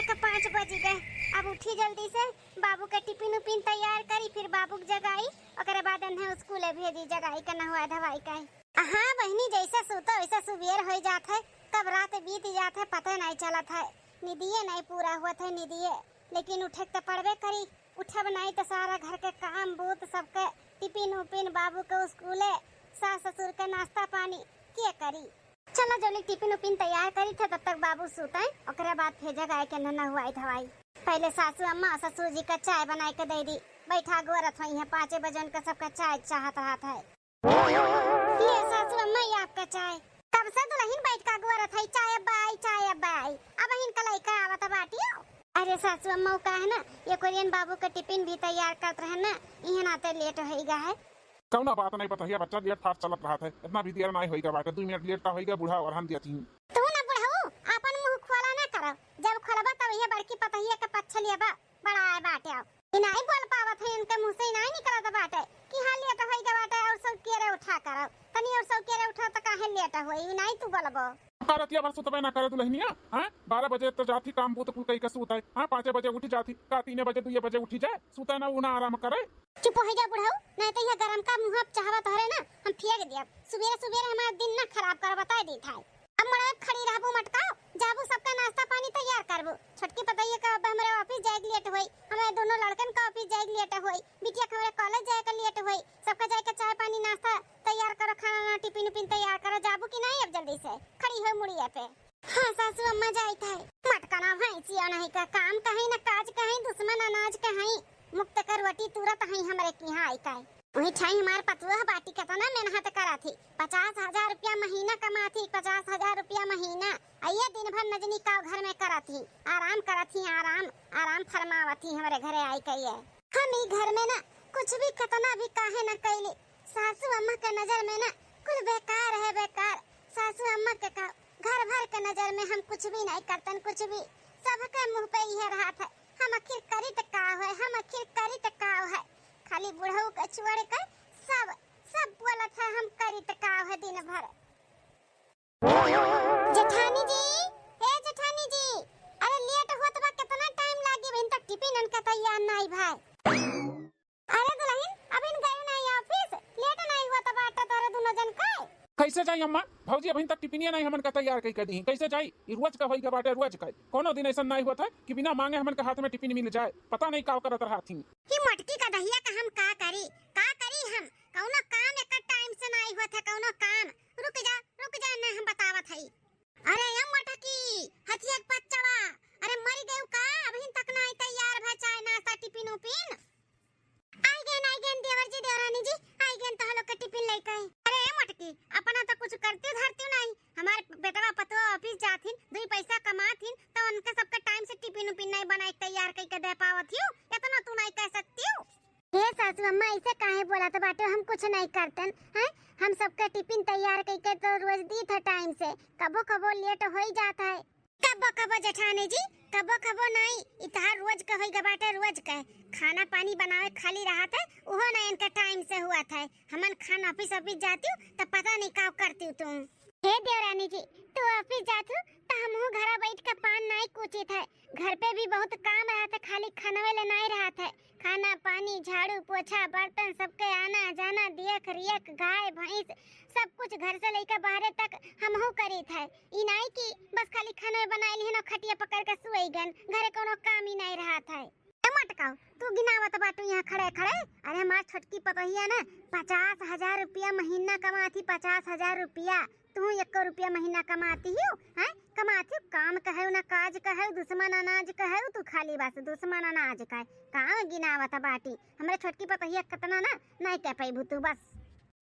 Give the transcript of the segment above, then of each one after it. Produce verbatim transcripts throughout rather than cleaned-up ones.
तो पाँच बज गए, अब उठी जल्दी से, बाबू के टिफिन उफिन तैयार करी, फिर बाबू के जगाई, ओकरे बाद इन्हें स्कूले भेजी, जगाई के नहवाई धवाई के। हाँ बहिनी, जैसे सूतो वैसे सुबेर होइ जात है, कब रात बीत जात है, पते नहीं चलत है, निदिये नहीं पूरा हुआ था निदिये, लेकिन उठे के तो पड़बे करी, उठब नहीं तो सारा घर के काम बूत सबके टिफिन उफिन, बाबू के स्कूले, सास ससुर के नाश्ता पानी के करी। चला जल्दी टिफिन उफिन तैयार करी थे, तब तक बाबू सुतै, ओकरे बाद फिर जगाए के नहवाई धवाई। पहले सासू अम्मा और ससुर जी का चाय बनाए के दे दी, बैठा गोरत होई है, पाँचे बजे उनका सबका चाय चाहत रहत है। ये सासू अम्मा, ये आपका चाय। कब से दुलहिन बैठ का गोरत है, चाय अब आई, चाय अब आई, अब हिन कलाई का आवत बाटियो। अरे सासू अम्मा, वो का है ना, ये कोरियन बाबू का टिफिन भी तैयार करत रहे ना, इहे नाते लेट होइगा है। कौनो बात नहीं, पतहिया बच्चा लेट फाट चलत रहत है, इतना भी देर नहीं होइगा बाटे, दुइ मिनट लेट का होइगा, बूढ़ा ओरहन दिया थी। तू ना बुढ़ऊ, आपन मुँह खोला ना करो, जब खोलबा तब ये बड़की पतहिया के पक्ष लेबा, बड़ा आए बाटे। अब ई नहीं बोल पावत है, इनके मुँह से ही नहीं निकलत बाटे कि हाँ लेट होइगा बाटे, और सब केरे उठा करो, तनी और सब केरे उठा तो काहे लेट होई, ई नहीं तू बोलबो। का रतिया भर सुतबे ना करे दुलहिनिया, हाँ? बारह बजे तो जाती काम बूत कुल कई के सुतै, हाँ? पाँचे बजे उठ जाती, का तीने बजे, दुइये बजे उठी जाए, सुतै ना, ऊ ना आराम करे। चुप होइ जा बुढ़ऊ, नहीं तो यह गरम का मुँह अब चाहवा तोहरे ना हम फेंक दियब। सुबेरे सुबेरे हमार दिन ना खराब कर, बताए देत है। अब मड़वे खड़ी रहबू मटकाओ, जाबू सबका नाश्ता पानी तैयार करबू। छोटकी पतैया का अब हमरे ऑफिस जाए के लेट होई, हमारे दोनों लड़कन का ऑफिस जाए के लेट होई, बिटिया के हमरे कॉलेज जाए के लेट होई, सबका जाए के चाय पानी नाश्ता तैयार करो, खाना ना टिफिन उफिन तैयार करो, जाबू कि नहीं अब जल्दी से? खड़ी हो मुड़िया पे। हाँ सासू अम्मा जाइत है। मटकना भैंसिया नहीं का काम कहीं न काज कहीं, दुश्मन अनाज कहीं, मुक्त कर रोटी तुरत हई हमरे किहाँ आई का। वही ठाई हमार पतुआ बाटी केतना मेहनत करत ही, पचास हजार रुपया महीना कमात ही, पचास हजार रुपया महीना। आ ये दिन भर नजनी का घर में करत ही, आराम करत ही, आराम, आराम फरमावत ही हमरे घरे आई के। ये हम ई घर में ना कुछ भी केतना भी काहे ना कैली, सासू अम्मा के नजर में ना कुल बेकार है, बेकार। सासू अम्मा के का, घर भर के नजर में हम कुछ भी नहीं करतन, कुछ भी। सबके मुँह पे इहे रहत है, हम आखिर करी त का होय, हम आखिर करी त का होय। खाली बुढ़ऊ के छोड़ के सब, सब बोलत है हम करी त का होय दिन भर। जेठानी जी, ए जेठानी जी, अरे लेट होत बा, केतना टाइम लागी, अबहिन तक टिफिन उनका तैयार नाई भाई। अरे दुलहिन, अबहिन गयो नाई ऑफिस, लेट नाई होत बाटे तोरे दुनो जन के? कैसे जाई अम्मा? भौजी अबहिन तक टिफिनिया नाई हमन का तैयार कई के दी, कैसे जाई? ई रोज का होई के बाटे, रोज का। कोनो दिन ऐसा नाई होत है कि बिना मांगे हमन के हाथ में टिफिन मिल जाए। पता नहीं का करत रहत ही। कि मोटकी का दहिया का हम का करी, का करी हम? कौनो काम एकर टाइम से नाई होत है, कौनो काम। रुक जा, रुक जा, ना हम बतावत हई। अरे ए मोटकी, हथिया के बच्चवा, अरे मरी गयू का? अबहिन तक नाई तैयार भा चाय नाश्ता टिफिन उफिन। आई गएन, आई गएन देवर जी, देवरानी जी, आई गएन तोह लोग के टिफिन लेके। अरे ए मोटकी, अपना तो कुछ करती धरती नहीं, हमार बेटवा पतवा ऑफिस जाथिन, दुई पैसा कमाथिन, तो उनके सबके टाइम से टिफिन उफिन नहीं बनाई तैयार कई के दे पावत हियो, इतना तू नहीं कह सकती हो। हे सासू अम्मा, ऐसे काहे बोलत बाटे? हम कुछ नहीं करतन, हैं? हम सबके टिफिन तैयार कइके तो रोज दीत है टाइम से, कबो कबो लेट होई जात है। कबो कबो जेठानी जी, कबो कबो नहीं, इ तहार रोज के होई ग बाटे, रोज के। खाना पानी बनावे खाली रहत है, उहो नहीं इनके टाइम से हुआ था। हमन खान ऑफिस ऑफिस जाती हूँ तो पता नहीं का करती हूँ तुम। हे देवरानी जी, तू ऑफिस जात हूँ तो हमहू घरा बैठ के पान नहीं कूचित है। घर पे भी बहुत काम रहत है, खाली खानवे ले नहीं रहत है। खाना पानी, झाड़ू पोछा, बर्तन, सबके आना जाना, देख रेख, गाय भैंस, सब कुछ घर से लेके बाहरे तक हमहू करीत है। ई नाई कि बस खाली खाना बनाए लिहन और खटिया पकड़ के सुई गन, घरे कोनो काम ही नहीं रहत है। ए मटकाओ, तू गिनावत बाटू यहाँ खड़े खड़े। अरे हमार छोटकी पतोहिया ना पचास हजार रुपया महीना कमात ही, पचास हजार रुपया। तू एको रुपया महीना कमाती हो, हैं? कमाती हो, काम कहेउ ना काज कहेउ, दुश्मन अनाज कहेउ, तू खाली बस दुश्मन अनाज कहे। कहाँ गिनावत बाटी? हमरे छोटकी पतोहिया कितना ना, नहीं कह पैबू तू बस।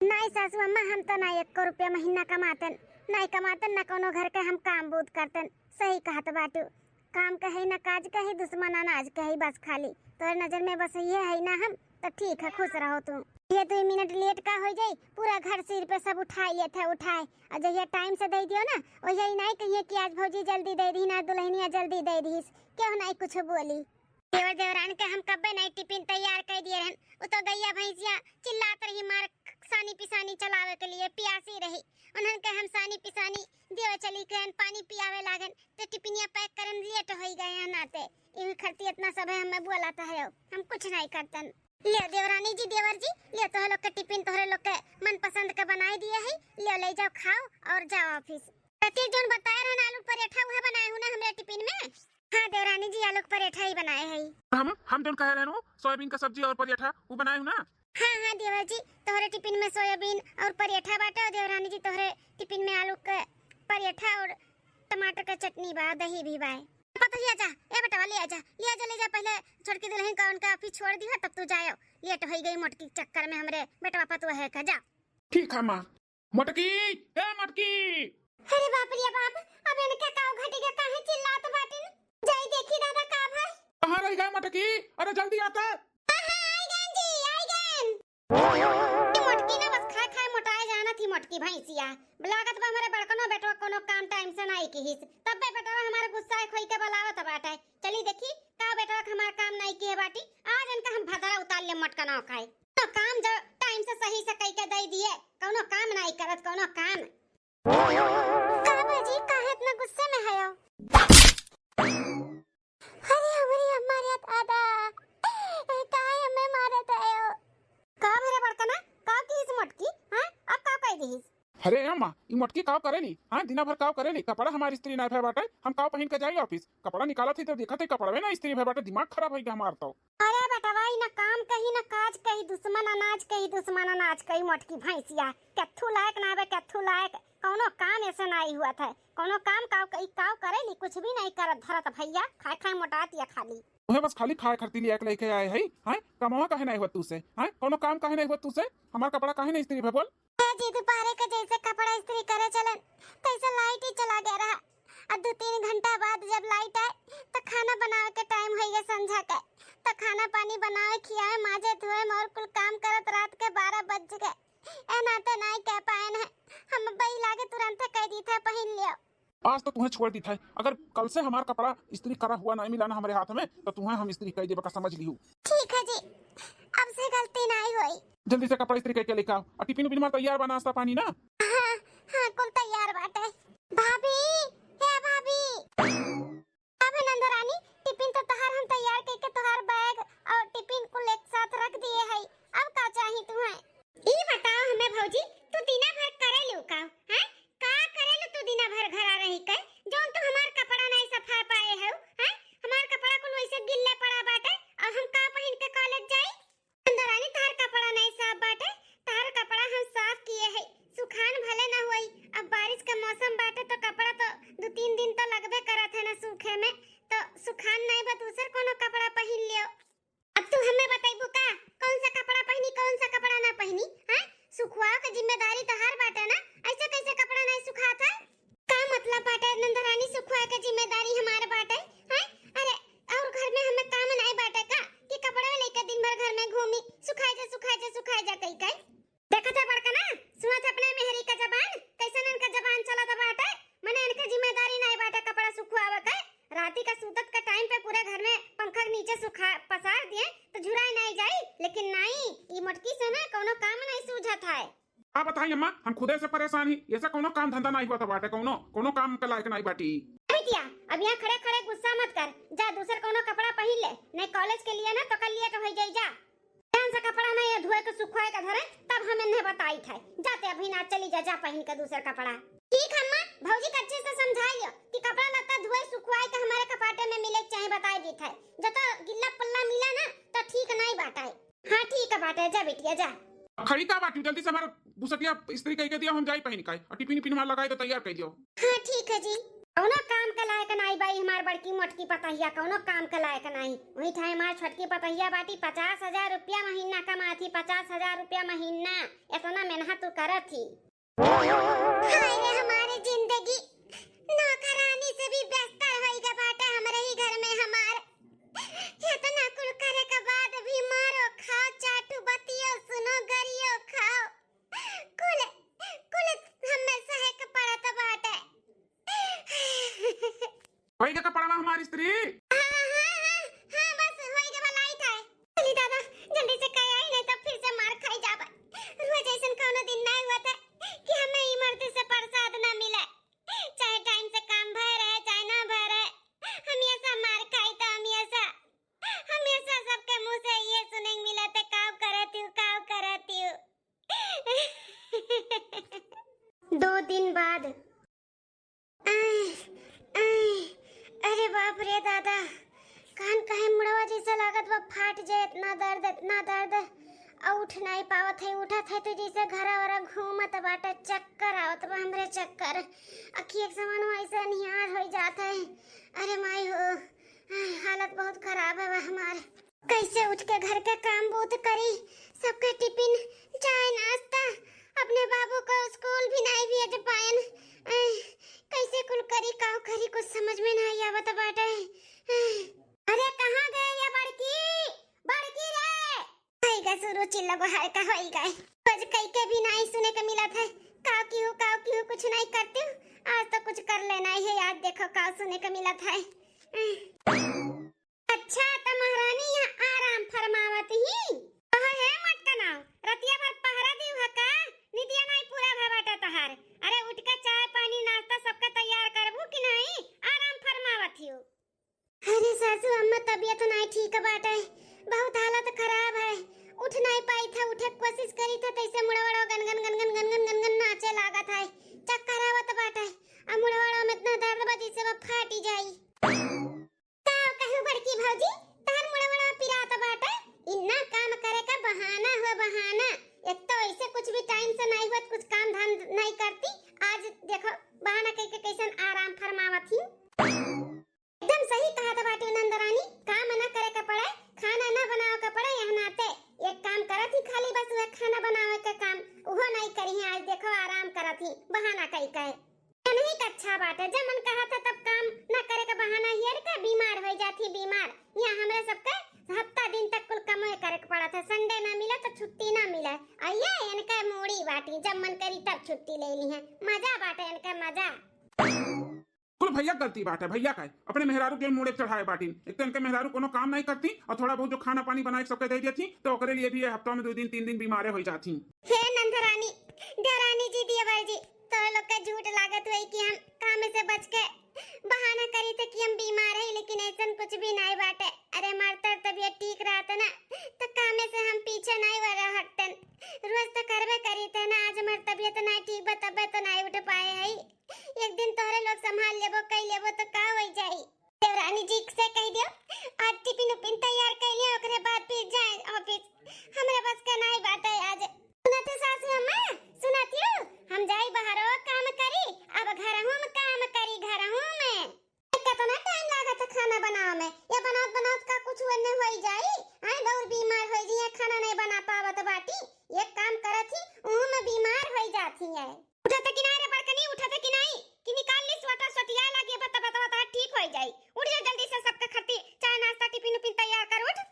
नहीं सासू अम्मा, हम तो ना एको रुपया महीना कमातन, नहीं कमातन, ना कोनो घर के हम काम बूत करतन। सही कहत बाटू। काम कहे ना काज कहे, दुश्मन अनाज कहे, बस खाली तोरे नजर में बस ये है ना हम, तो ठीक है, खुश रहो तू। ये दुई मिनट लेट का हो जाई, पूरा घर सिर पे सब उठाए लेत है, उठाए। और जहिया टाइम से दे दियो ना, वही नहीं कहिए कि आज भौजी जल्दी दे दी ना, दुल्हनिया जल्दी दे दी, क्यों नहीं कुछ बोली। देवर देवरान के हम कब्बे नहीं टिफिन तैयार कर दिए रहन, वो तो गैया भैंसिया चिल्लात रही मार सानी पिसानी चलावे के लिए, पियासी रही। उन्हन के हम सानी पिसानी देवे चली गयन, पानी पियावे लागन, तो टिपिनिया pack करे में late होई गए हैं नाते। इही खरती इतना सब है, हमें बोलात है, हम कुछ नहीं करतन। ले देवरानी जी, देवर जी, ले तोहरे लोग के टिफिन तोहरे लोग के मनपसंद के बनाई दिए है, ले ले जाओ, खाओ और जाओ office। प्रतीक जौन बताए रहन आलू पराठा, उहे बनाए हूँ ना हमरे टिफिन में। हाँ देवरानी जी, आलू के पराठा ही बनाए है। हम हम जौन कहे रहन वो सोयाबीन का सब्जी और पराठा, वो बनाए हूँ ना। हाँ हाँ देवर जी, तोहरे टिफिन में सोयाबीन और पराठा बाटे, और देवरानी जी तोहरे टिफिन में आलू के पराठा और टमाटर के चटनी बा, दही भी बा। पतोहिया जा, ए बेटवा, ले आजा, ले आजा, ले जा, पहिले छोटकी दुल्हन का उनका office छोड़ दिया, तब तू जायो। Late होई गई मोटकी के चक्कर में हमरे बेटवा पतोहे का, जा। ठीक है माँ। मोटकी, ए मोटकी। अरे बाप रे बाप, अब इनके का घटी के काहे चिल्लात बाटिन? जाई देखी दादा का भा। कहाँ रह गए मोटकी? अरे जल्दी आता। हाँ, हाँ, आई गन जी, आई गन। ई मोटकी ना बस खाए खाए मोटाए जानत ही मोटकी भैंसिया। लागत बा हमरे बड़कनो बेटवा कोनो काम time से नाई किहिस। तब बे बेटवा हमारे गुस्सा खोई के बलावत बाटे। चली देखी का बेटवा के हमार काम नाई किहे बाटी। आज इनका हम भदरा उतार ले मोटका ना खाए। तो काम जो time से सही से कई के दे दिए, कोनो काम नाई करत, कोनो काम। का बाजी, काहे इतना गुस्से में हयो? अरे हमरी अम्मा रे दादा, काहे हमें मारत हयो? का भरे बड़कना, का किहिस मोटकी, हाँ? अब का कह दिहिस? अरे अम्मा, ई मोटकी काव करेली? हाँ, दिना भर काव करेली? कपड़ा हमार इस्त्री नाय भय बाटे, हम काव पहिन के जाई office? कपड़ा निकालत ही तो देखत ही कपड़वे ना इस्त्री भय बाटे, दिमाग खराब होई गया हमार तो। अरे बेटवा, ई ना काम कही, ना काज कही, दुश्मन अनाज कही, दुश्मन अनाज कही, मोटकी भैंसिया। केथू लायक ना बे, केथू लायक। कौनो काम ऐसे नाई हुआ था, कौनो काम काव कही, काव करेली, कुछ भी नाई करत धरत भैया, खाए खाए मोटात या खाली। उहे बस खाली खाए खरती लिया के लेके आए है, हैं? कमावा काहे नाई हुआ तू से, हैं? कौनो काम काहे नाई हुआ तू से? हमार कपड़ा काहे नाई इस्त्री भय बोल? ए जी, दोपहरे के जैसे कपड़ा इस्त्री करे चलन, तैसे light ही चला गया रहा। आ दो तीन घंटा बाद जब light आए, तो खाना बनावे के time होई गए संझा के। तो खाना पानी बनावे, खियावे, माजे, धोए में और कुल काम करत रात के बारह बज गए। ए नाते नाई कह पाएन है, हम बई लागे तुरंत कह दी था, "पहिन लियो।" आज तो तुम्हें छोड़ दी था, अगर कल से हमार कपड़ा इस्त्री करा हुआ नाई मिला ना हमरे हाथ में, तो तुम्हें हम इस्त्री कह देबा का, समझ लियो। ठीक है जी, अब से गलती नाई होई। जल्दी से कपड़ा इस्त्री करके लेके आओ। और टिफिन उफिन मार तैयार बा, नाश्ता पानी ना। हाँ, हाँ, कुल तैयार बाटे। भाभी, हे भाभी। अबे नंदरानी, टिफिन तो तोहार हम तैयार करके तोहार bag और टिफिन कुल एक साथ रख दिए है। अब का चाही तुम्हें? ई बताओ हमें भौजी, तू दिना भर करेलू का? हैं? का करेलू तू दिना भर घरा रही के? जौन तू हमार कपड़ा नहीं सफा पाए हो, हैं? हमार कपड़ा कुल वैसे गिल्ले पड़ा बाटे, और हम का पहिन के college जाई? नंदरानी, तहार कपड़ा नहीं साफ बाटे, तहार कपड़ा हम साफ किए है। सुखान भले ना होई, अब बारिश का मौसम बाटे तो कपड़ा तो दो तीन दिन तो लगबे करत है ना सूखे में, तो सुखान नहीं बा, दूसर कोनो कपड़ा पहिन लियो। अब तू हमें बतैबू का, कौन सा कपड़ा पहिनी, कौन सा कपड़ा ना पहिनी? हैं? सुखवाओ के जिम्मेदारी तहार बाटे ना, ऐसे कैसे कपड़ा नहीं सुखात है? का मतलब बाटे नंदरानी, सुखवाए के जिम्मेदारी हमार बाटे, हैं? अरे, और घर में हमें काम नाई बाटे का कि कपड़े लेके दिन भर घर में घूमी, सुखाए जा, सुखाए जा, सुखाए जा कही के? देखत है बड़कना, सुनत है अपने मेहरी का जबान, कैसन इनका जबान चलत बाटे, मने इनके जिम्मेदारी नाई बाटे कपड़ा सुखवावे के। राती का सूतत के time पे पूरे घर में पंखा के नीचे सुखा पसार दिए तो झुराए नाई जाई, लेकिन नाई, ई मोटकी से ना कोनो काम नाई सूझत है। का बताई अम्मा, हम खुदे से परेशान ही, ऐसा कोनो काम धंधा नाई हुआ था बाटे, कोनो, कोनो काम के लायक नाई बाटी। ए बिटिया, अब यहाँ खड़े खड़े गुस्सा मत कर, जा दूसर कोनो कपड़ा पहिन ले, नहीं college के लिए ना तो कल late हो जाई, जा। कौन सा कपड़ा ना ये धोए के सुखवाए के धरे, तब हम इन्हें बताई थे। जाते अभी ना चली जा, जा पहिन के दूसर कपड़ा। ठीक है अम्मा, भौजी के अच्छे से समझाई लियो कि कपड़ा लत्ता धोए सुखवाए के हमारे कपाटे में मिले के चाहे, बताई दी थे। जब तो गिल्ला पल्ला मिला ना तो ठीक नाई बाटे। हाँ ठीक है बाटे, जा बिटिया जा। खड़ी का बाटी, जल्दी से हमारा बुसटिया इस्त्री कई के दिया, हम जाई पहिन के, और टिफिन पिन हमारा लगाई तो तैयार कर दियो। हाँ ठीक है जी। कौनो काम के लायक नाई बाई हमार बड़की मोटकी पतहिया, कौनो काम के लायक नाई। वही ठाए हमार छोटकी पतहिया बाटी, पचास हजार रुपया महीना कमात ही, पचास हजार रुपया महीना। इतना मेहनत तू करत ही। हाय रे हमारे जिंदगी, नौकरानी से भी बेहतर होई गे बाटे हमरे ही घर में हमार। इतना कुल करे के बाद भी मारो खाओ, चाटू बतियो सुनो, गरियो खाओ, कुल, कुल हमें सहे के पड़त बाटे। होई गे कपड़वा हमार इस्त्री? हाँ, हाँ, हाँ, हाँ, बस होई गे, भलाई था। चली दादा, जल्दी से कह आई, नहीं तो फिर से मार खाई जाबे। रोज ऐसन कौनो दिन नहीं हुआ था कि हमें ई मर्द से दो दिन बाद। आय, आय, अरे बाप रे दादा, कान कहे मुड़वा जैसा लागत बा फाट जाए, इतना दर्द, इतना दर्द। आ उठ नाई पावत है, उठत है तो जैसे घरा वरा घूमत बाटे, चक्कर आवत बा हमरे, चक्कर। अखिए के सामने ऐसे निहार हो जात है। अरे माई हो, आय, हालत बहुत खराब है बा हमार। कैसे उठ के घर के काम बूत करी, सबके टिफिन, चाय, नाश्ता, अपने बाबू को स्कूल भी नाई भेज पाएन। आय, कैसे कुल करी, काव करी, कुछ समझ में नाई आवत बाटे। आय, अरे कहाँ गए ये बड़की, बड़की रे? होई गए शुरू चिल्ला गोहार का, होई गए। कुछ कई के भी नाई सुने के मिलत है। काव की हूँ, काव की हूँ, कुछ नाई करती हूँ। आज तो कुछ कर लेना ही है यार, देखो काव सुने के मिलत है। अच्छा, त महारानी यहाँ आराम फरमावत ही। कहो हे मटकनाव, रतिया भर पहरा दिउ है का? निदिया नाई पूरा भय बाटे तोहार। अरे उठ के चाय पानी नाश्ता सबके तैयार करबू कि नाई? आराम फरमावत हियो। अरे सासू अम्मा, तबियत नाई ठीक बाटे, बहुत हालत खराब है। उठ नाई पाई था, उठे के कोशिश करी था, तैसे मुड़वड़ो गन गन गन गन गन गन गन गन नाचे लागत है। चक्कर आवत बाटे, आ मुड़वड़ो में इतना दर्द बा जैसे वो फाटी जाई। का कहू बड़की भौजी, तहर मुड़वड़ा पिरात बाटे। इन्ना काम करे का बहाना हुआ बहाना। एक तो ऐसे कुछ भी टाइम से नाई हुआ, कुछ काम धाम नाई करती। आज देखो बहाना कह के कैसन आराम फरमावत ही। एकदम सही कहत बाटे नंदरानी, काम ना करे का पड़े, खाना ना बनावे का पड़े, यह नाते एक काम करत ही, खाली बस वह खाना बनावे का काम, उहो नाई करी है। आज देखो आराम करत ही, बहाना कई कहे। नहीं तो अच्छा बाटे, जब मन कहा था तब काम ना करे का बहाना हियर का बीमार हो जाती, बीमार। यहाँ हमरे सबके हफ्ता दिन तक कुल कमवे करे के पड़ा था, संडे ना मिला तो छुट्टी ना मिला। आ ये इनका मूड़ी बाटी, जब मन करी तब छुट्टी ले ली है। मजा बाटे इनका, मजा। कुल भैया गलती बाटे, भैया का है, अपने मेहरारू के मूड़े चढ़ाए बाटी। एक तो इनके मेहरारू कोनो काम नहीं करती और थोड़ा बहुत जो खाना पानी बनाए सबके दे देती, तो ओकरे लिए भी ये हफ्ता में दो दिन तीन दिन बीमारे हो जाती। हे नंदरानी, देवरानी जी, देवर जी, तो लोग का झूठ लागत हुई कि हम काम से बच के बहाना करी थे कि हम बीमार है, लेकिन ऐसन कुछ भी नहीं बाटे। अरे, हमार तर तबियत ठीक रहत ना, तो कामे से हम पीछे नहीं वर हटतन। रोज तो करबे करी थे ना, आज हमार तबियत नहीं ठीक बा, तबे तो नहीं उठ पाए है। एक दिन तोहरे लोग संभाल लेबो, कई लेबो, तो का हो जाई? देवरानी जी से कह दियो, आज टिफिन उफिन तैयार कर लिया, ओकरे बाद फिर जाए ऑफिस। हमरे बस का नहीं बाटे आज। सुनत हो सासू अम्मा, सुनत हो? हम जाई बाहरो काम करी, अब घरहू में काम करी, घरहू में। कितना टाइम लागत है खाना बनावे में? या बनावत बनावत का कुछ वन्ने होई जाई? आए, बउर बीमार होई जी, या खाना नहीं बना पावत बाटी। एक काम करत ही, ऊहू में बीमार होई जात ही है। उठत कि नाई रे बड़कनी, उठत कि नाई? कि निकाल ली स्वेटर, सोटियाए लागी, बता, बता, बता, ठीक होई जाई। उठ जा जल्दी से, सबके खातिर चाय नाश्ता टिफिन उफिन तैयार कर, उठ।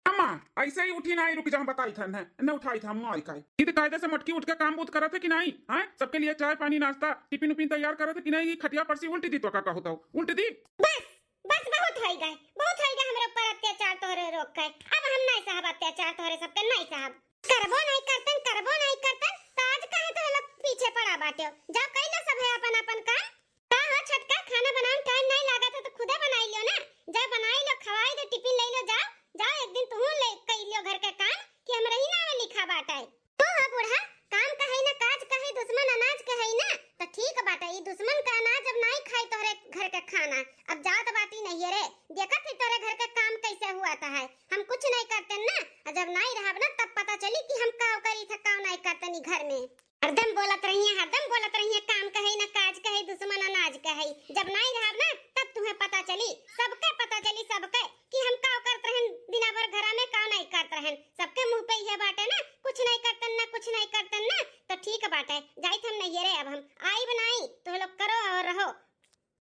अम्मा, ऐसे ही उठी नाई, रुक जा, हम बताई था, न, न उठाई था, हम आई काई। इधर कायदे से मटकी उठ के काम बूत करत है कि नाई? हाँ, सबके लिए चाय पानी नाश्ता टिफिन उफिन तैयार करत है कि नाई? ये खटिया पर से उल्टी दी तो का कहू तो उल्टी दी। बस, बस, बहुत होई गए, बहुत होई गए हमरे ऊपर अत्याचार तोहरे रोक के। अब हम नाई सहब अत्याचार तोहरे सबके, नाई सहब। करबो नाई करतन, करबो नाई करतन, तो आज काहे तो लोग पीछे पड़ा बाटे हो? जाओ कई लो सब है अपन अपन काम। का हो छोटका, खाना बनावे में टाइम नाई लागत है तो खुदे बनाई लियो ना। जाओ बनाई लो, खवाई दो, टिफिन ले लो, जाओ, जाओ एक दिन तुहू ले कई लियो घर के काम कि हमरे ही नाम लिखा बाटे। तो हो बूढ़ा, काम का है ना काज का है, दुश्मन अनाज के है ना, तो ठीक बाटे, ई दुश्मन का अनाज अब नाई खाई तोहरे घर के खाना, अब जात बाटी नहीं रे, देखत ही तोहरे घर के काम कैसे हुआ था है, हम कुछ नहीं करते ना, और जब नाई रहब ना तब पता चली कि हम का करी था, का नाई करते नी घर में। हरदम बोलत रहिए, हरदम बोलत रहिए, काम कहे न काज कहे, दुश्मन अनाज कहे। जब नाई रहब ना, तब तुम्हें पता चली, सबके पता चली, सबके, कि हम का करत रहन दिना भर घरा में, का नहीं करत रहन। सबके मुंह पे इहे बाटे ना, कुछ नहीं करतन ना, कुछ नहीं करतन ना। तो ठीक बाटे, जाइत हम नैहरे, अब हम आइब नाई, तो लोग करो और रहो।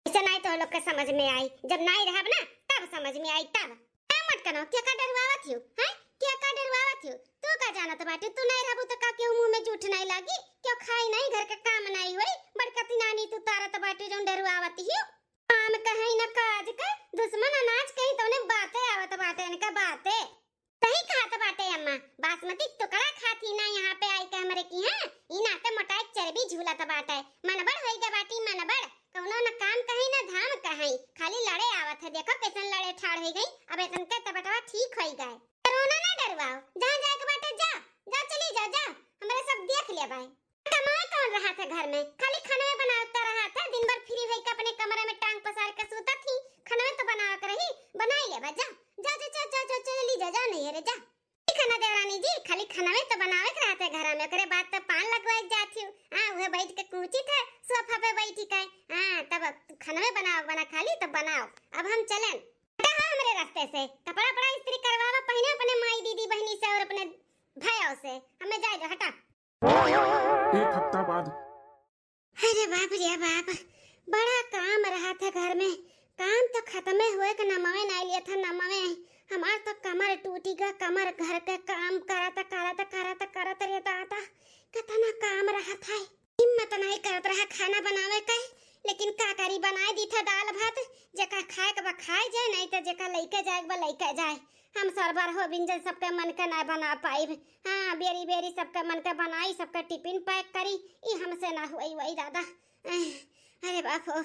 ऐसे नाई तो लोग के समझ में आई, जब नाई रहब ना तब समझ में आई तब। ए मटकनो, के का डरवावत हियो, हैं? के का डरवावत हियो? तू का जानत बाटे, तू नाई रहबू तो का केहू मुंह में जूठ नाई लागी? केहू खाई नाई, घर के काम नाई होई? बड़का तिनानी तू तारत बाटे जौन डरवावत हियो। काम कहे न काज के, दुश्मन अनाज कहीं तौने बाते आवत बाटे इनका बाते। सही कहत बाटे अम्मा, बासमती टुकड़ा खात ही ना यहाँ पे आई के हमरे की, हाँ? ई नाते मोटाई चर्बी झूलत बाटे। मनबड़ होई गे बाटी मनबड़, कौनो न काम कहीं न धाम कहीं, खाली लड़े आवत है। देखो कैसन लड़े ठाड़ होई गई। अब इनके तबटवा ठीक होई गए। रोना ना डरवाओ, जहाँ जाए के बाटे जा, जा चली जा, जा, हमरे सब देख लेबे। का कमाए कौन रहत है घर में? खाली खाना में बनावत रहत है। दिन भर free होइके अपने कमरे में टांग पसार के सूतत ही। खाना में तो बनावे के रही, बनाई लेबा। जा, जा, जा, नैहरे जा। ठीक है ना देवरानी जी, खाली खाना में तो बनावे के रहत है घर में, ओकरे बाद तो पान लगवाए जात ही। हाँ, उहे बैठ के कूचित है, सोफा पे बैठी के। हाँ, तब खाना में बनाओ, बना खाली तो बनाओ। अब हम चलेन। हटा हो हमरे रास्ते से। कपड़ा उपड़ा इस्त्री करवावा, पहिने अपने माई, दीदी, बहिनी से और अपने भैया से। हमें जाए दो, हटा। एक हफ्ता बाद। अरे बाप रे बाप, बड़ा काम रहत है घर में। काम तो खतमे होए के नमवे नाई लियत है, नमवे। हमार तो कमर टूटी गा, कमर घर के काम करत, करत, करत, करत रे दादा, कितना काम रहत है। हिम्मत नाई करत रहा खाना बनावे के, लेकिन का करी, बनाए दी था दाल भात, जेका खाए के बा खाए जाए, नाई तो जेका लइके जाए के बा लइके जाए। हम सरबर हो बिंजन सबके मन के ना बना पाइब। हाँ, बेरी बेरी सबके मन के बनाई, सबके टिफिन पैक करी, ई हमसे ना हुई वही दादा। अरे बाप हो,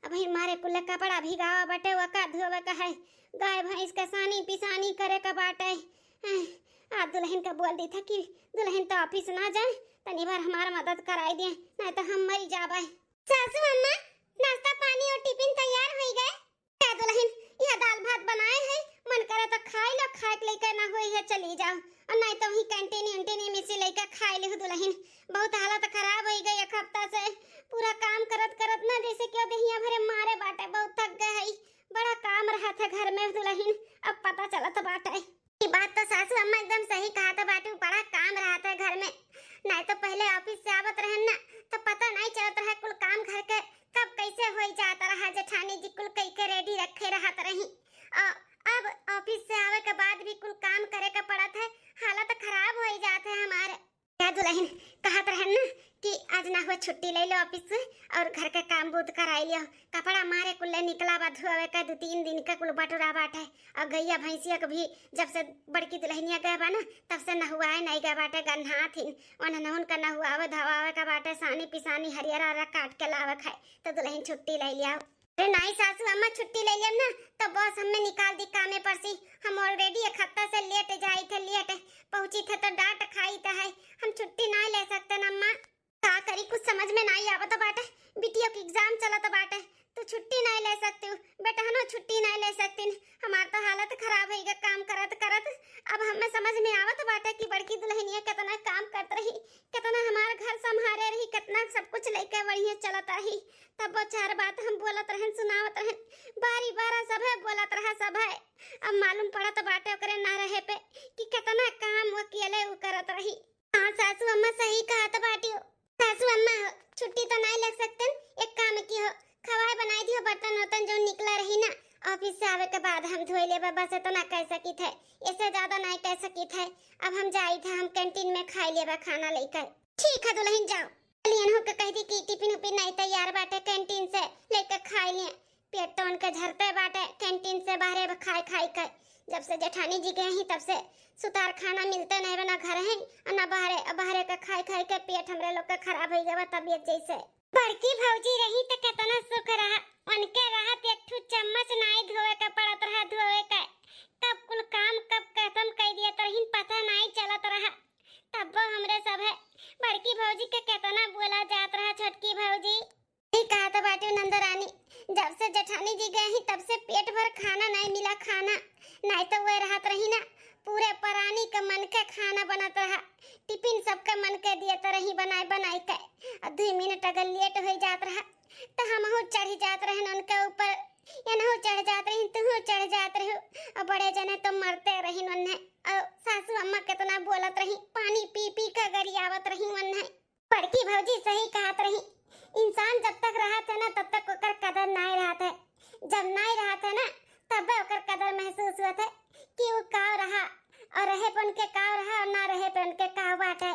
अबही मारे कुल्ले कपड़ा भिगावा बाटे, ओका धोवे का है, गाय भैंस के सानी पिसानी करे का बाटे। आ दुल्हन का बोल दी था कि दुल्हन तो ऑफिस ना जाए, तनी बार हमार मदद कराई दे, नहीं तो हम मरी जाबे। सासू अम्मा, नाश्ता पानी और टिफिन तैयार होई गए। का दुल्हन, यह दाल भात बनाए है, मन करे तो खाई लो, खाए के लइके ना होई है चली जाओ, और नहीं तो वही कैंटीन उंटीन में से लइके खाई लिहु दुल्हन। बहुत हालत खराब होई गई एक हफ्ता से, पूरा काम करत करत ना जैसे क्यों देहिया भरे मारे बाटे, बहुत थक गए है। बड़ा काम रहत है घर में दुल्हन, अब पता चलत बाटे। ई बात तो सासू अम्मा एकदम सही कहत बाटू, बड़ा काम रहत है घर में। नहीं तो पहले ऑफिस से आवत रहन ना, तो पता नहीं चलत रहा कुल काम घर के कब कैसे होई जात रहा, जेठानी जी कुल कई के रेडी रखे रहत रही। और अब ऑफिस से आवे के बाद भी कुल काम करे के पड़त है, हालत खराब होई जात है हमार। का दुल्हन, कहत रहन ना कि आज ना हुआ छुट्टी ले लो ऑफिस से और घर के काम बूत कराई लियो। कपड़ा मारे कुल्ले निकला बा धोवे के, दो तीन दिन के कुल बटुरा बाटे। और गैया भैंसिया के भी जब से बड़की दुल्हनिया गए बा ना, तब से नहुआए नहीं गए बाटे, गन्हात हिन। उन्हन उनका नहुआवे धवावे का बाटे, सानी पिसानी हरियर हरियर काट के लावे खाए, तो दुल्हन छुट्टी ले लिया। अरे नाई सासू अम्मा, छुट्टी ले लेब ना, तो बॉस हमें निकाल दी कामे पर से। हम already एक हफ्ता से लेट जाई थे, लेट पहुँची थे तो डांट खाई थे है। हम छुट्टी नाई ले सकते ना अम्मा। का करी, कुछ समझ में नाई आवत बाटे। बिटिया के एग्जाम चलत बाटे, तो छुट्टी नाई ले सकती हूँ, बेटहनो छुट्टी नाई ले सकतीन। हमार तो हालत खराब होई गा काम करत करत। अब हमें समझ में आवत बाटे कि बड़की दुल्हनिया कितना काम करत रही, कितना हमार घर संभारे रही, कितना सब कुछ लेके बढ़िया चलत रही। तब वो चार बात हम बोलत रहन, सुनावत रहन, बारी बारा सभे बोलत रहा सभे। अब मालूम पड़त बाटे ओकरे ना रहे पे कि कितना काम वो अकेले उ करत रही। हाँ सासू अम्मा सही कहत बाटियो। सासू अम्मा हो, छुट्टी तो नाई ले सकतन, एक काम किहो, खवाए बनाई दियो, बर्तन उर्तन जो निकला रही ना, ऑफिस से आवे के बाद हम धोई लेबे, बस इतना कह सकित है, इससे ज्यादा नाई कह सकित है। अब हम जाई थे, हम कैंटीन में खाई लेबे खाना लेकर। ठीक है दुल्हन जाओ। चलिए इन्हों के कह दी कि टिफिन उफिन नाई तैयार बाटे, कैंटीन से लेकर खाई लिए। पेट तो उनके झरते बाटे कैंटीन से बाहरे खाए खाए के। जब से जेठानी जी गए ही तब से सुतार खाना मिलते नहीं बा, ना घर है और ना बाहरे। अब बाहरे के खाए खाए के पेट हमरे लोग के खराब हो गया बा तबियत जैसे। बड़की भौजी रही तो कितना सुख रहा, उनके रहत एक ठू चम्मच नाई धोवे के पड़त रहा, धोवे के। कब कुल काम कब खत्म कर दिया तरहिन पता नाई चलत रहा। तब वो हमरे सब है बड़की भौजी के कितना बोला जात रहा, छोटकी भौजी। सही कहत बाटू नंदरानी, जब से जेठानी जी गए ही तब से पेट भर खाना नाई मिला, खाना नाई तो वह रहत रही ना, पूरे परानी के मन के खाना बनत रहा, टिफिन सबके मन के दियत रही बनाए बनाए के। और दुई मिनट अगर लेट हो जात रहा तो हमहू चढ़ जात रहन उनके ऊपर, एनहू चढ़ जात रही, तुहू चढ़ जात रही। और बड़े जने तो मरते रही उन्हें। और सासू अम्मा कितना बोलत रही, पानी पी पी के गरियावत रही उन्हें। बड़की भौजी सही कहत रही, इंसान जब तक रहत है ना तब तक ओकर कदर नाय रहत है, जब नाय रहत है ना तब ओकर कदर महसूस होत है कि उ काव रहा और रहे पे उनके काव रहा और ना रहे पे उनके काव बाटे।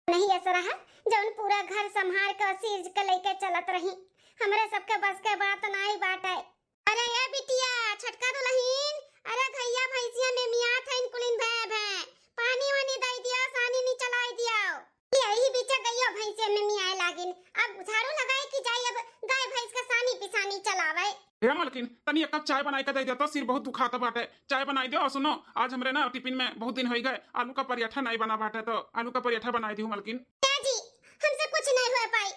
नहीं ऐसा रहा जौन पूरा घर संभार के और सीज के लेके चलत रही, हमरे सबके बस के बात नाय बाटे। अरे ए बिटिया, छोटका दुलहिन, अरे घइया भैंसिया में मियात है इनकुलिन भे भे, पानी वानी दई दिया, सानी नी चलाई दिया। यही बीच गइयो भैंसे में मियाए लागिन। अब झाड़ू लगाए कि जाई, अब गाय भैंस का सानी पिसानी चलावे। ए मलकिन, तनी एक कप चाय बनाई के दे दे तो, सिर बहुत दुखात बाटे। चाय बनाई दे। और सुनो, आज हमरे ना टिफिन में बहुत दिन होई गए, आलू का पराठा नहीं बना बाटे, तो आलू का पराठा बनाई दियो मलकिन। ए जी, हमसे कुछ नहीं हुआ पाई।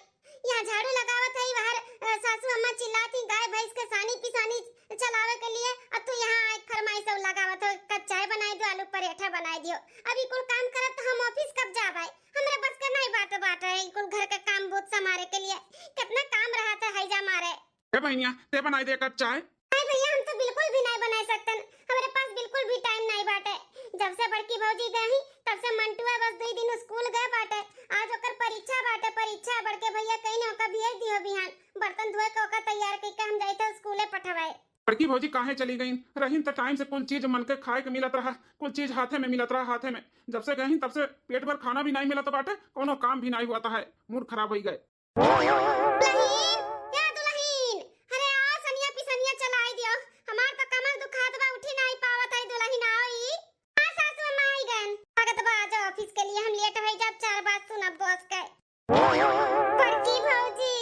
यहाँ झाड़ू लगावत है, बाहर, अ, सासू अम्मा चिल्लात ही गाय भैंस के सानी पिसानी चलावे के लिए, और तू यहाँ आए फरमाइश और लगावत हो, कब चाय बनाई दियो, आलू पराठा बनाई दियो। अब ई कुल काम करब तो हम ऑफिस कब जाब? हमरे बस के नहीं बात, बात है ई कुल घर के काम बहुत संभारे के लिए, कितना काम रहत है हैजा मारे। ए बहनिया, ते बनाई दे कप चाय। नहीं भैया, हम तो बिल्कुल भी नहीं बनाए सकतन, हमरे पास बिल्कुल भी टाइम नहीं बाटे। जब से बड़की भौजी गई ही, तब से मंटुआ बस दुई दिन स्कूल गए बाटे। आज ओकर परीक्षा बाटे, परीक्षा बड़के भैया कहीं ने ओकर भेज दियो बिहान, बर्तन धोए के ओकर तैयार कइके हम जाइते स्कूले पठवाए। बड़की भौजी काहे चली गईन? रहीन त टाइम से कुल चीज मन के खाए के मिलत रहा, कुल चीज हाथे में मिलत रहा, हाथे में। जब से गईन तब से पेट भर खाना भी नहीं मिलत बाटे, कोनो काम भी नहीं हुआ है, मूड खराब हो गए। दुलहिन, ए दुलहिन, अरे आ सनिया पिसनिया चलाई दियो, हमार तो कमर दुखात बा, उठी नहीं पावत है दुलहिन, आओ ई। हाँ सासू अम्मा आई गन। लागत बा आज ऑफिस के लिए हम लेट हो जाब, चार बात सुनब बॉस के। बड़की भौजी,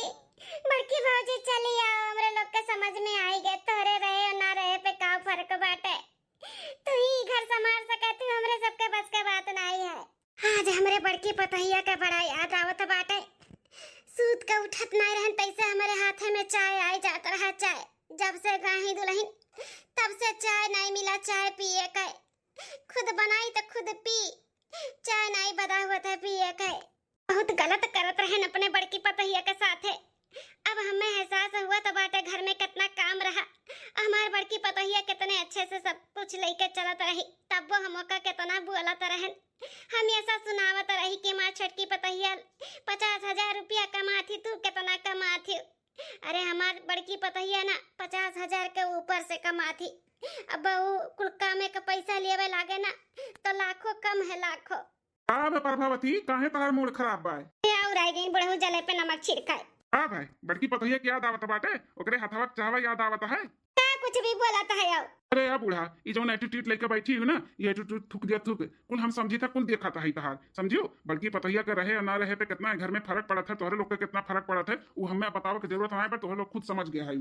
बड़की भौजी चली आओ, हमरे लोग के समझ में आई गए, तोहरे रहे और ना रहे पे का फर्क बाटे। तू ही घर संभाल सके, तू हमरे सबके बस के बात नहीं है। आज हमरे बड़की पतोहिया के बड़ा याद आवत बाटे। सूत के उठत नाई रहन, तैसे हमरे हाथे में चाय आई जात रहा। चाय जब से गई दुलहिन, तब से चाय नाई मिला चाय पिए के। खुद बनाई त खुद पी, चाय नाई बदा हुआ था पिए के। बहुत गलत करत रहन अपने बड़की पतोहिया के साथे। अब हमें एहसास हुआ त बाटे घर में कितना काम रहा। हमार बड़की पतोहिया कितने अच्छे से सब कुछ लेके चलत रही, तब वो हमका कितना बोलत रहन। हमेशा सुनावत रही कि हमार छोटकी पतोहिया पचास हजार रुपया कमाथी, तू कितना कमाथी। अरे हमार बड़की पतोहिया ना पचास हजार के ऊपर से कमाथी। अब वो कुल कामे के पैसा लेवे लागे ना, तो लाखों कम है, लाखों। का बे प्रभावती, काहे तहार मूड खराब बा? ए, और आई गई बुढ़ऊ जले पे नमक छिड़काए। का भाई, बड़की पतोहिया के याद आवत बाटे, ओकरे हथवा के चाहवा याद आवत है। का कुछ भी बोलत है आओ। अरे या बूढ़ा, ई जौन एटीट्यूड लेके बैठी हूँ ना, ये एटीट्यूड थूक दिया थूक। कुल हम समझी था, कुल देखा था ही तहार, समझियो। बड़की पतोहिया के रहे और ना रहे पे कितना घर में फर्क पड़त है, तोहरे लोग के कितना फर्क पड़त है, वो हमें बतावे के जरूरत ना है, पर तोहरे लोग खुद समझ गए है।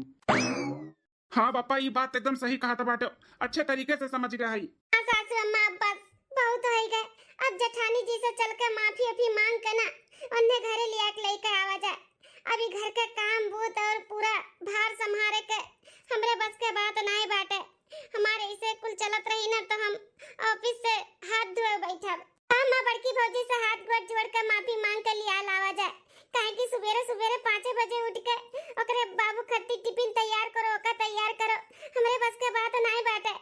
हाँ बापा, ई बात एकदम सही कहत बाटे, अच्छे तरीके से समझ गए हई। हाँ सासू अम्मा, अब बस बहुत होई गए। अब जेठानी जी से चल के माफी अफी मांग के ना उन्हें घरे लिया के लेके आवा जाए। अभी घर के काम बूत और पूरा भार संभारे के हमरे बस के बात नाई बाटे। हमारे इसे कुल चलत रही ना तो हम ऑफिस से हाथ धोए बैठब। हाँ माँ, बड़की भौजी से हाथ गोड़ जोड़ के माफी मांग के लिया लावा जाए, काहे कि सुबेरे सुबेरे पाँचे बजे उठ के ओकरे बाबू खातिर टिफिन तैयार करो, ओका तैयार करो, हमरे बस के बात नाई बाटे।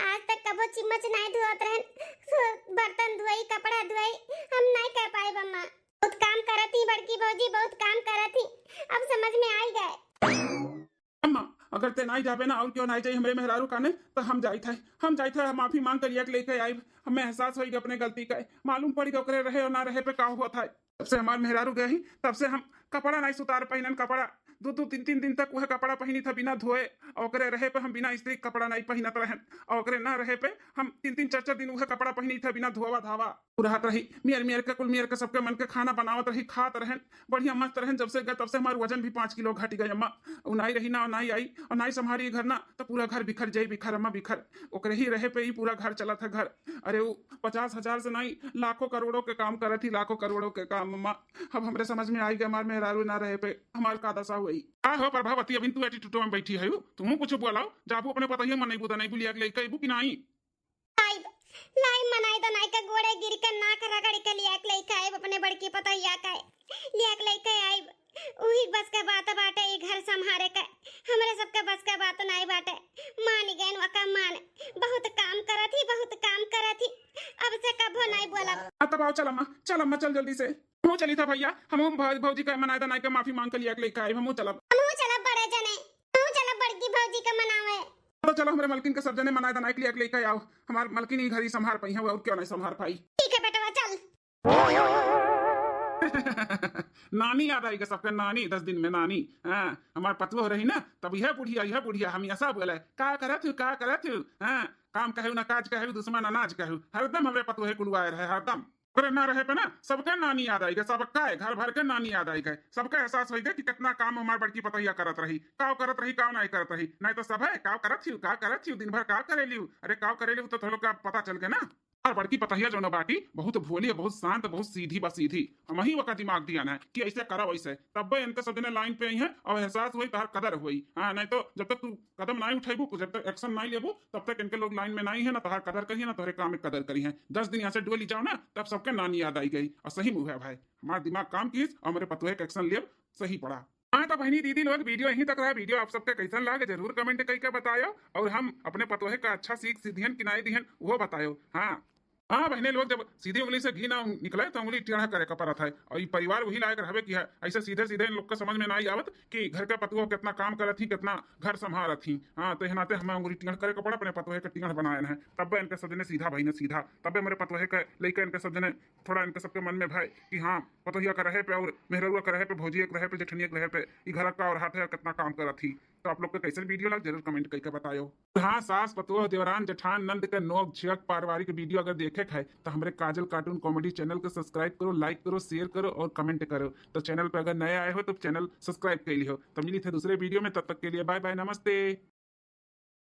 आज तक कबो चिम्मच नाई धोत रहन, सु-, बर्तन धोई, कपड़ा धोई, हम नाई कर पाए अम्मा। बहुत काम करत ही बड़की भौजी, बहुत काम करत ही, अब समझ में आई गए। अम्मा, अगर ते नाई जाबे ना और क्यों नाई जाई हमरे मेहरारू काने, तो हम जाइत है, हम जाइत है, हम माफी मांग कर लिया के लेके आइब। हमें एहसास होई गए अपने गलती का, मालूम पड़ गए ओकरे रहे और ना रहे पे का हुआ था। तब से हमार मेहरारू गए ही, तब से हम कपड़ा नाई सुतार पहिनन, कपड़ा दो दो तीन तीन दिन तक वह कपड़ा पहिनी था बिना धोए, और ओकरे रहे पे हम बिना इस्त्री के कपड़ा नाई पहिनत रहन, और ओकरे ना रहे पे हम तीन तीन चार चार दिन वह कपड़ा पहिनी था बिना धोवा धावा। उ रहत रही, मेर मेर के कुल मेर के सबके मन के खाना बनावत रही, खात रहन, बढ़िया मस्त रहन। जब से गए तब से हमार वजन भी पाँच किलो घट गए अम्मा। उ नाई रही ना, नाई आई और नाई संभारी घर ना, तो पूरा घर बिखर जाई, बिखर अम्मा बिखर। ओकरे ही रहे पे ही पूरा घर चलत है घर। अरे उ पचास हजार से नाई, लाखों करोड़ों के काम करत ही, लाखों करोड़ों के काम अम्मा। अब हमरे समझ में आई गए हमार मेहरारू ना रहे पे हमार का दशा हुई। का हो प्रभावती, अभी तू एटीट्यूड में बैठी है, तू कुछ बोलाओ, जाबू अपने पतोहिया मनई बुदा नहीं बुलिया के लेके अइबू कि नाई? आइब, लाई मनाई दनाई के गोड़े गिर के नाक रगड़ के लिया के लेके आइब अपने बड़की पतोहिया के, लिया के लेके आइब। उही बस के बात बाटे ई घर संभारे के, हमरे सबके बस के बात नाई बाटे। मान गएन वका मान, बहुत काम करत ही, बहुत काम करत ही, अब से कभो नाई बोलब। हाँ, तब आओ, चल अम्मा, चल अम्मा, चल जल्दी से। हमहू चली था भैया, हमहू भौ-, भौजी के मनाए दनाए के माफी मांग के लिया के लेके आइब, हमहू चलब। हमहू चलब बड़े जने, हमहू चलब बड़की भौजी के मनावे। तो चलो, हमरे मलकिन के सब जने मनाए दनाए के लिए, लेके आओ। हमार मलकिन ही घर ही संभार पाई है, और क्यों नहीं संभार पाई। ठीक है बेटवा, चल। नानी याद आई गए सबके, नानी, दस दिन में नानी। हाँ, हमार पतोह रही ना, तब यह बुढ़िया, यह बुढ़िया, हम ऐसा बोले, "का करत हूँ, का करत हूँ?" हाँ, काम कहू ना काज कहू, दुश्मन अनाज कहू, हरदम हमरे पतोहे कुलवाए रहे, हरदम। ओकरे ना रहे पे ना, सबके नानी याद आई गए, सबका है, घर भर के नानी याद आई गए। सबका एहसास होई गए कि कितना काम हमार बड़की पतोहिया करत रही, काव करत रही, काव नहीं करत रही। नहीं तो सब है, "काव करत हियो, का करत हियो, दिन भर का करेलियो?" अरे काव करेलियो तो थोड़ा का पता चल गए ना। और बड़की पतोहिया जौन बाटी, बहुत भोली है, बहुत शांत, बहुत सीधी बा, सीधी। हमही ओका दिमाग दियान है कि ऐसे करा वैसे, तब्बे इनके सब जने लाइन पे आई हैं और एहसास हुई, तोहार कदर हुई। हाँ, नहीं तो जब तक तू कदम नहीं उठेबू, जब तक एक्शन नहीं लेबू, तब तक इनके लोग लाइन में नहीं है, ना तोहार कदर करिए, ना तोहरे काम में कदर करिए। दस दिन यहाँ से डोली जाओ ना, तब सबके नानी याद आई गई। और सही में हुआ भाई, हमार दिमाग काम किस और हमरे पतोहे के एक्शन लेब सही पड़ा। हाँ, तो बहनी दीदी लोग, वीडियो यहीं तक रहा। वीडियो आप सबके कैसन लागे, जरूर कमेंट करके बतायो, और हम अपने पतोहे का अच्छा सीख सीधियन कि नाई दिहन, वो बतायो। हाँ, हाँ बहने लोग, जब सीधी उंगली से घी ना निकले तो उंगली टेढ़ा करे का पड़त है। और ये परिवार वही लायक रहबे की है। ऐसे सीधे सीधे इन लोग के समझ में ना आवत कि घर के पतोह कितना काम करत ही, कितना घर संभालत ही। हाँ, तो यह नाते हमें उंगली टेढ़ करे का पड़ा, अपने पतोहे के टेढ़ बनाए हैं, तब इनके सब जने सीधा भई ने सीधा, तब मेरे पतोहे के लेके इनके सब जने थोड़ा इनके सबके मन में भय कि हाँ, पतोहिया का रहे पे और मेहररुआ का रहे पे, भौजिया के रहे पे, जेठनिया के रहे पे, ई घर का और हाथ है, कितना काम करत ही। तो आप लोग के कैसन वीडियो लग, जरूर कमेंट करके बतायो। हाँ, सास, पतोह, देवरान, जेठान, नंद के नोक झिड़क पारिवारिक वीडियो अगर देखे के है, तो हमरे काजल कार्टून कॉमेडी चैनल के सब्सक्राइब करो, लाइक करो, शेयर करो और कमेंट करो। तो चैनल पे अगर नए आए हो, तो चैनल सब्सक्राइब कर लियो। तो मिली थे दूसरे वीडियो में, तब तक के लिए बाय बाय, नमस्ते।